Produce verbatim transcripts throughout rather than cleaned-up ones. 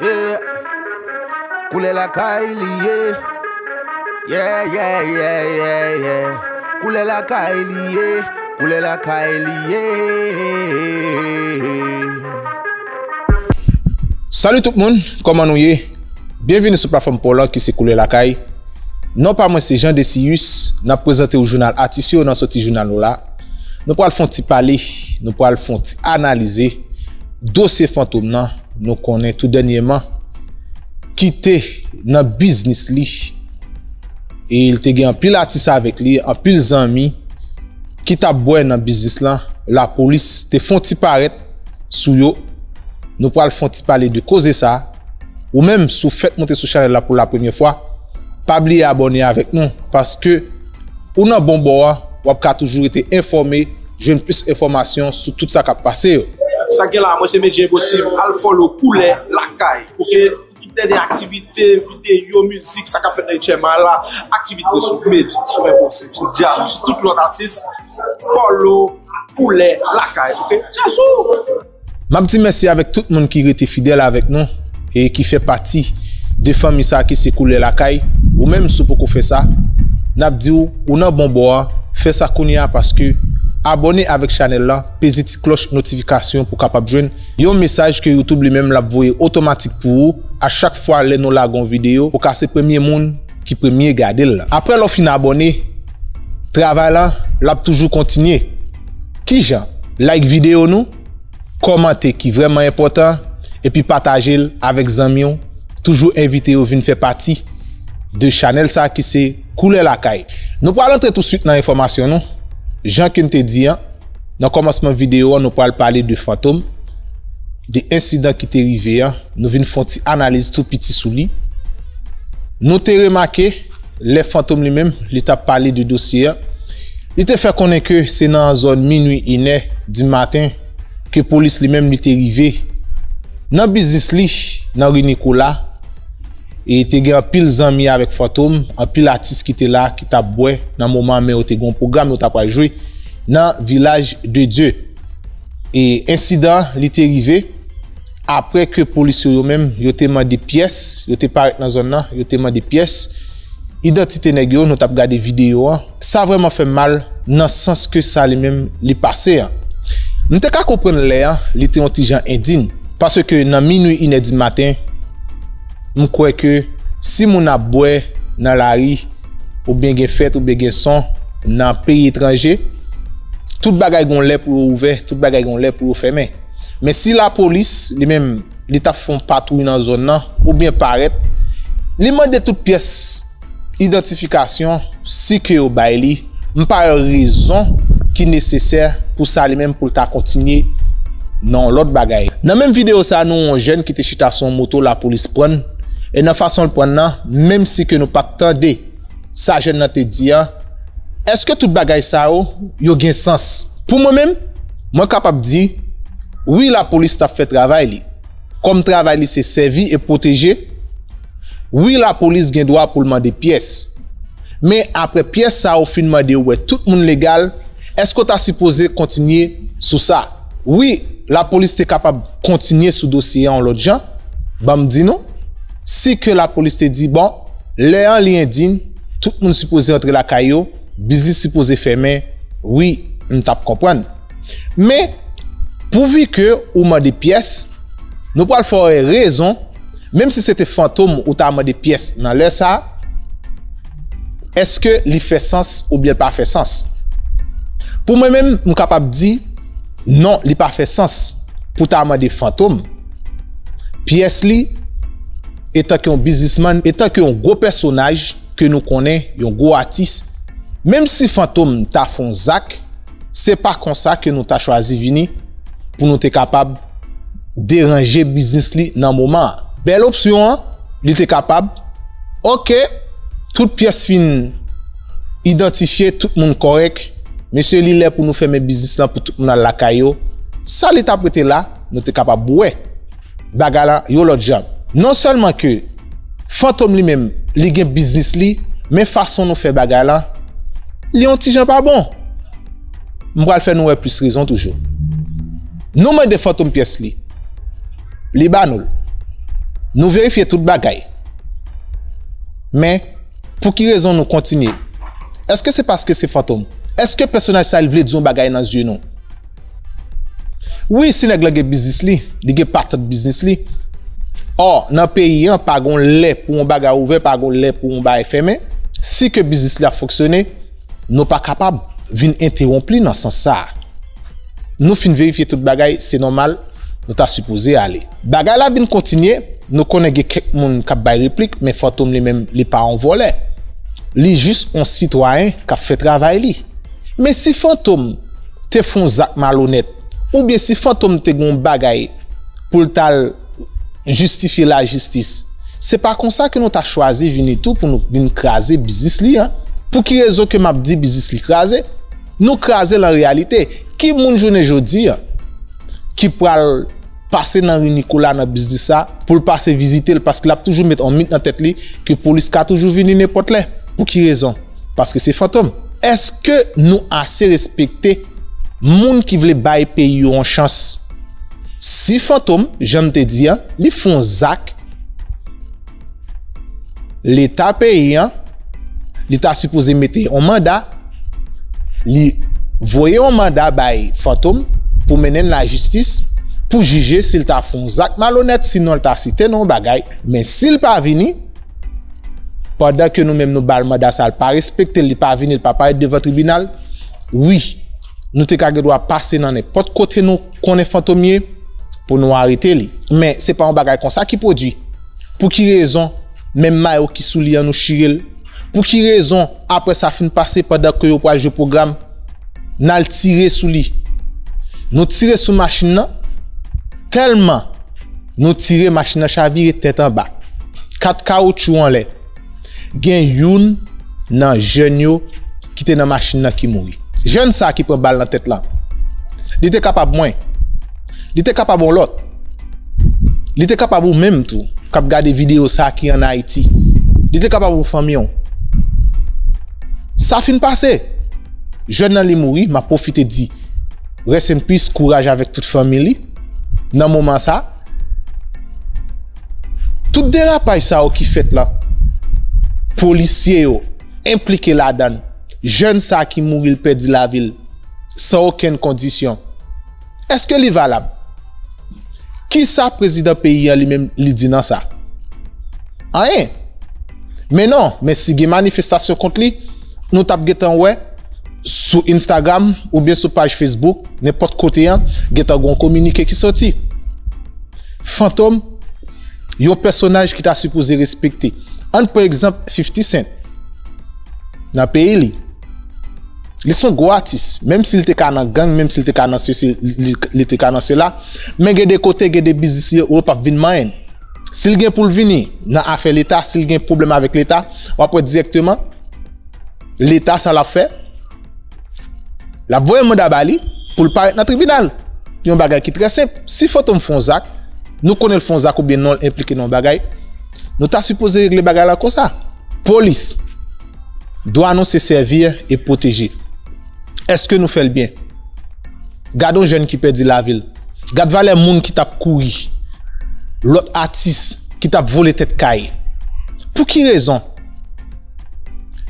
Yeah. Koulè lakay li ye. Yeah, yeah, yeah, yeah, yeah. Koulè lakay li ye. Koulè lakay li ye. Salut tout moun, kòman nou ye? Byenvini sou platfòm pa w lan ki se Koulè Lakay. Non pa mwen se Jean Decius, n ap prezante w jounal atis yo nan soti jounal nou la. Nou pral fè yon ti pale, nou pral fè yon ti analize dosye Fantom nan, nou konnen tou dènyèman, ki te nan biznis li. E li te gen anpil atis avèk li, anpil zanmi ki t ap bwè nan biznis lan. Lapolis te fè yon ti parèt sou yo. Nou pral fè yon ti pale de koze sa. Ou menm, si w fèk monte sou chanèl la pou la premyè fwa, pa bliye abòne avèk nou, paske ou nan bon bò a, w ap ka toujou rete enfòme, jwenn plis enfòmasyon sou tout sa k ap pase yo. Sa k gen la, mwen se Medjy Enposib, al follow Koulè Lakay, oke? Tout dènye aktivite, videyo, mizik, sa k ap fèt nan H M I la, aktivite sou Medjy, sou Enposib, sou Djazz, sou tout lòt atis, follow Koulè Lakay, oke? Djazz ou! M ap di mèsi avèk tout moun ki rete fidèl avèk nou e ki fè pati de fanmi sa ki se Koulè Lakay. Ou menm, si w poko fè sa, n ap di w, ou nan bon bò a, fè sa kounye a paske abòne avèk chanèl la, peze ti klòch notifikasyon pou w kapab jwenn yon mesaj ke YouTube li menm l ap voye otomatik pou ou a chak fwa lè nou lage yon videyo, pou w ka se premye moun ki premye gade l. Apre lè w fin abòne, travay la, l ap toujou kontinye. Kijan? Like videyo nou, kòmante ki vrèman enpòtan, epi pataje l avèk zanmi w. Toujou envite yo vin fè pati de chanèl sa ki se Koulè Lakay. Nou pral antre tousuit nan enfòmasyon nou. Jan ke n te di an, nan kòmansman videyo an, nou pral pale de Fantom, de ensidan ki te rive an. Nou vin fè yon ti analiz tou piti sou li. Nou te remake, lè Fantom li menm, li t ap pale de dosye an, li te fè konnen ke se nan zòn minui, inè di maten, ke polis li menm li te rive nan biznis li, nan ri Nikola, e te gen anpil zanmi avèk Fantom, anpil atis ki te la, ki t ap bwè nan moman an, men yo te gen yon pwogram yo t ap pral jwe nan Vilaj de Dye. E ensidan an, li te rive apre ke polis yo, yo menm, yo te mande pyès, yo te parèt nan zòn nan, yo te mande pyès idantite nèg yo, nou t ap gade videyo an. Sa vrèman fè m mal nan sans ke sa li menm li pase an. M te ka konprann lè an, li te yon ti jan endin, paske nan minui, inè di maten, m kwè ke si moun ap bwè nan lari, oubyen gen fèt, oubyen gen son nan peyi etranje, tout bagay gon lè pou yo ouvè, tout bagay gon lè pou yo fèmen. Men si lapolis, li menm, li t ap fè yon patwouy nan zòn nan, oubyen parèt, li mande tout pyès idantifikasyon, si ke yo bay li, m pa wè rezon ki nesesè pou sa li menm pou l ta kontinye nan yon lòt bagay. Nan menm videyo sa, nou wè yon jèn ki te chita sou yon moto lapolis pran, e nan fason l pran nan, menm si ke nou pa t tande sa jèn nan te di an, èske tout bagay sa yo, yo gen sans? Pou mwen menm, mwen kapab di, wi, lapolis t ap fè travay li. Kòm travay li se sèvi e pwoteje, wi, lapolis gen dwa pou l mande pyès. Men apre pyès sa yo fin mande yo wè tout moun legal, èske w ta sipoze kontinye sou sa? Wi, lapolis te kapab kontinye sou dosye an yon lòt jan. Ban m di nou, si ke lapolis te di, bon, lè an li endin, tout moun sipoze antre lakay yo, biznis sipoze fèmen, wi, m t ap konprann. Men, pouvi ke ou mande pyès, nou pral fè w wè rezon, menm si se te Fantom ou ta mande pyès nan lè sa, èske li fè sans oubyen l pa fè sans? Pou mwen menm, m kapab di, non, li pa fè sans pou ta mande Fantom pyès li, etanke yon biznismann, etanke yon gwo pèsonaj ke nou konnen, yon gwo atis. Menm si Fantom ta fè yon zak, se pa konsa ke nou ta chwazi vini pou nou te kapab deranje biznis li nan moman an. Bèl opsyon an, li te kapab, oke, tout pyès fin idantifye, tout moun kòrèk, mesye, li lè pou nou fèmen biznis lan pou tout moun al lakay yo. Sa li t ap rete la, nou te kapab wè bagay la yon lòt jan. Non sèlman ke Fantom li menm, li gen biznis li, men fason nou fè bagay la, li yon ti jan pa bon. M pral fè nou wè plis rezon toujou. Nou mande Fantom pyès li. Li ba nou l. Nou verifye tout bagay. Men, pou ki rezon nou kontinye? Èske se paske se Fantom? Èske pèsonaj sa li vle di yon bagay nan zye nou? Wi, si nèg la gen biznis li, li gen patant biznis li. Ò, nan peyi an, pa gon lè pou yon bagay ouvè, pa gon lè pou yon bagay fèmen. Si ke biznis li ap fonksyone, nou pa kapab vin entewonp li nan sans sa a. Nou fin verifye tout bagay, se nòmal, nou ta sipoze ale. Bagay la vin kontinye, nou konnen gen kèk moun k ap bay replik, men Fantom li menm, li pa yon vòlè. Li jis yon sitwayen k ap fè travay li. Men si Fantom te fè yon zak malonèt, oubyen si Fantom te gen yon bagay pou l t al jistifye lajistis, se pa konsa ke nou ta chwazi vini tou pou nou vin kraze biznis li an. Pou ki rezon ke m ap di biznis li kraze? Nou kraze l an reyalite. Ki moun jounen jodi a ki pral pase nan ri Nikola nan biznis sa pou l pase vizite l, paske l ap toujou met yon mit nan tèt li ke polis ka toujou vini nenpòt lè? Pou ki rezon? Paske se Fantom. Èske nou ase respekte moun ki vle bay peyi yo yon chans? Si Fantom, jan m te di a, li fè yon zak, Leta peyi an, li ta sipoze mete yon manda, li voye yon manda bay Fantom pou mennen l lajistis, pou jije si l ta fè yon zak malonèt, sinon l ta site nan yon bagay. Men si l pa vini, pandan ke nou menm nou ba l manda sa, l pa respekte l, li pa vini, l pa parèt devan tribinal, wi, nou te ka gen dwa pase nan nenpòt kote nou konnen Fantom ye pou nou arete li. Men se pa yon bagay konsa ki pwodui. Pou ki rezon menm mayo ki sou li an nou chire l? Pou ki rezon apre sa fin pase pandan ke yo pral jwe pwogram, n al tire sou li? Nou tire sou machin nan, tèlman nou tire machin nan chavire tèt anba. Kat kawotchou anlè. Gen youn nan jèn yo ki te nan machin nan ki mouri. Jèn sa ki pran bal nan tèt lan, li te kapab mwen. Li te kapab yon lòt. Li te kapab ou menm tou, k ap gade videyo sa ki ann Ayiti. Li te kapab ou fanmi w. Sa fin pase. Jèn nan li mouri, m ap pwofite di rest in peace, kouraj avèk tout fanmi li nan moman sa. Tout derapaj sa yo ki fèt la, polisye yo enplike ladan l. Jèn sa ki mouri, l pèdi lavi l san okenn kondisyon. Èske li valab? Kisa prezidan peyi an li menm li di nan sa? Anyen. Men non, men si gen manifestasyon kont li, nou t ap gentan wè sou Instagram oubyen sou paj Facebook, nenpòt kote an, gentan gon kominike ki soti. Fantom, yon pèsonaj ki ta sipoze respekte. Ann pran egzanp fifty Cent nan peyi li. Li se yon gwo atis, menm si l te ka nan gang, menm si l te ka nan sesi, li, li te ka nan sela, men gen de kote, gen de biznis yo p ap vin manyen. Si l gen pou l vini nan afè Leta, si l gen pwoblèm avèk Leta, w ap wè dirèkteman Leta sa l ap fè, l ap voye manda ba li pou l parèt nan tribinal. Yon bagay ki trè senp. Si Fantom fè yon zak, nou konnen l fè yon zak oubyen non l enplike nan yon bagay, nou ta sipoze regle bagay la konsa. Polis, dwa nou se sèvi e pwoteje. Èske nou fè l byen? Gad yon jèn ki pèdi lavi l. Gad valè moun ki t ap kouri. Lòt atis ki t ap vole tèt kay. Pou ki rezon?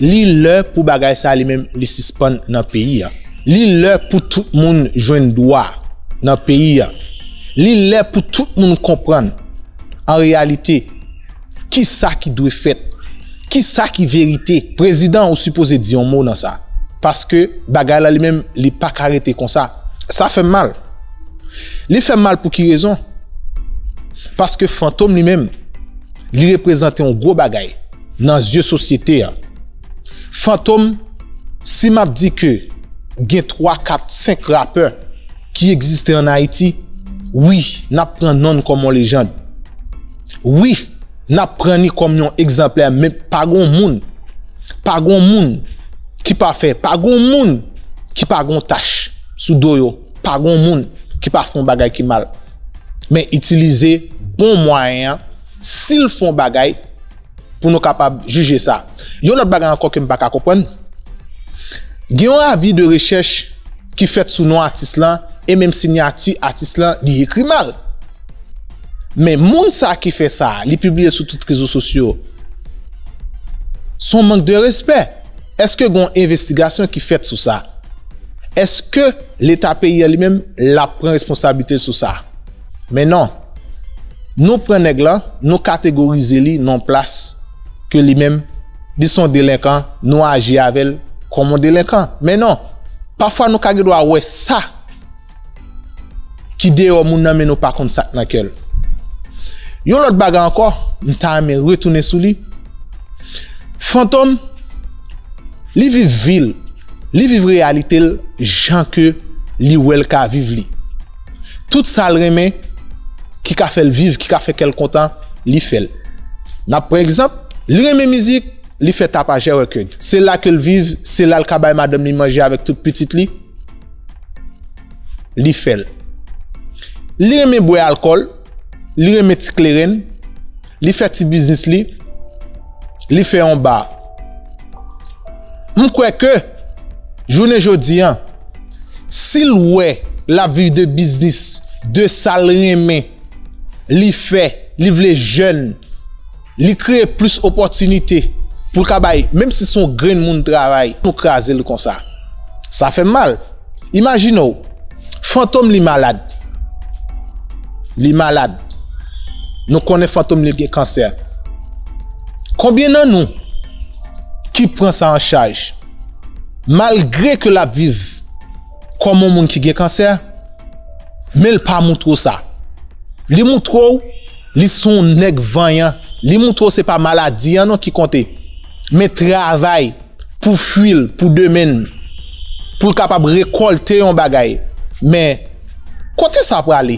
Li lè pou bagay sa li menm li sispann nan peyi a. Li lè pou tout moun jwenn dwa nan peyi a. Li lè pou tout moun konprann an reyalite kisa ki dwe fèt, kisa ki verite. Prezidan, ou sipoze di yon mo nan sa. Paske bagay la li menm, li pa ka rete konsa. Sa fè m mal. Li fè m mal pou ki rezon? Paske Fantom li menm, li reprezante yon gwo bagay nan zye sosyete a. Fantom, si m ap di ke gen twa, kat, senk rapè ki egziste ann Ayiti, wi, n ap pran non l kòm yon lejand. Wi, n ap pran li kòm yon egzanplè, men pa gon moun, pa gon moun ki pafè, pa gon moun ki pa gon tach sou do yo, pa gon moun ki pa fè yon bagay ki mal. Men itilize bon mwayen an, si l fè yon bagay, pou nou kapab jije sa. Yon lòt bagay ankò ke m pa ka konprann, gen yon avi de rechèch ki fèt sou non atis lan, e menm siyati atis lan, li ekri mal. Men moun sa ki fè sa, li pibliye sou tout rezo sosyo, se yon mank de respè. Èske gen yon envestigasyon ki fèt sou sa? Èske Leta peyi a li menm, l ap pran responsablite l sou sa? Men non. Nou pran nèg lan, nou kategorize li nan yon plas ke li menm, li se yon delenkan, nou aji avè l kòm yon delenkan. Men non. Pafwa nou ka gen dwa wè sa ki deyò moun nan, men nou pa konn sa k nan kè l. Yon lòt bagay ankò, m ta renmen retounen sou li. Fantom, li viv vi l, li viv reyalite l jan ke li wè l ka viv li. Tout sa l renmen, ki ka fè l viv, ki ka fè kè l kontan, li fè l. N ap pran egzanp, li renmen mizik, li fè Tapajè Record. Se la ke l viv, se la l ka bay madanm li manje avèk tout pitit li. Li fè l. Li renmen bwè alkòl, li renmen ti kleren, li fè ti biznis li, li fè yon ba. M kwè ke jounen jodi a, si l wè l ap viv de biznis, de sa l renmen, li fè, li vle jèn, li kreye plis opòtinite pou l ka bay, menm si se yon grenn moun travay, nou kraze l konsa. Sa fè m mal. Imajine w, Fantom li malad. Li malad. Nou konnen Fantom li gen kansè. Konbyen nan nou ki pran sa an chaj? Malgre ke l ap viv kòm yon moun ki gen kansè, men l pa moutre w sa. Li moutre w, li se yon nèg vanyan. Li moutre w se pa maladi an non ki konte, men travay pou fwi l, pou demen l, pou l kapab rekòlte yon bagay. Men, kote sa prale?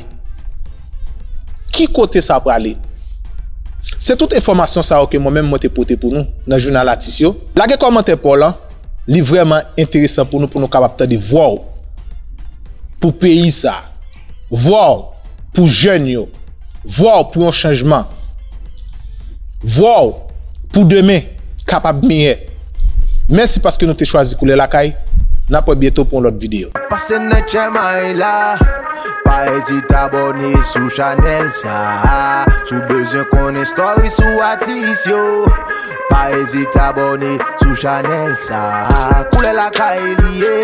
Ki kote sa prale? Se tout enfòmasyon sa yo ke mwen menm mwen te pote pou nou nan jounal atis yo. Lage kòmantè pa w lan, li vrèman enteresan pou nou, pou nou kapab tande vwa w pou peyi sa, vwa w pou jèn yo, vwa w pou yon chanjman, vwa w pou demen kapab meyè. Mèsi paske nou te chwazi Koulè Lakay. N ap wè byento pou yon lòt videyo. Pase nan chèmay la, pa ezite abòne sou chanèl sa. Si w bezwen konnen story sou atis yo, pa ezite abòne sou chanèl sa. Koulè Lakay li ye.